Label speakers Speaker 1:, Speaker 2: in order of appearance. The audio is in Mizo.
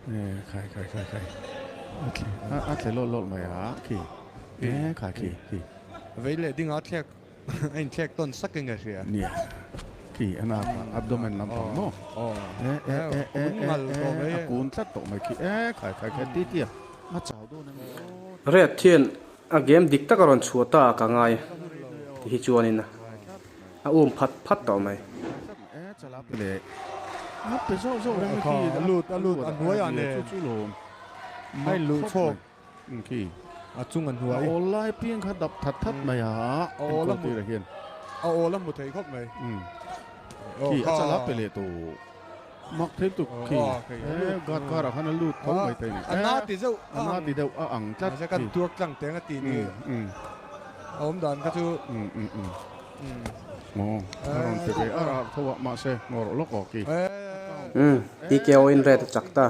Speaker 1: Khai khai khai khai. A a thle lawt lawt mai a khi. E khai khi khi.
Speaker 2: Vei leh ding a thlek a in thlek tawn sak in ka hria.
Speaker 1: Nia. Khi a nak a abdomen lampang maw? E e e e e e a kun tlat tawh mai khi. E khai khai khai ti tia a chau dawn em ni aw.
Speaker 3: Red hian a game dik tak a rawn chhuah ta a ka ngai ti hi chuanin a um phat phat tawh mai. Umm, TKO in red a chak ta.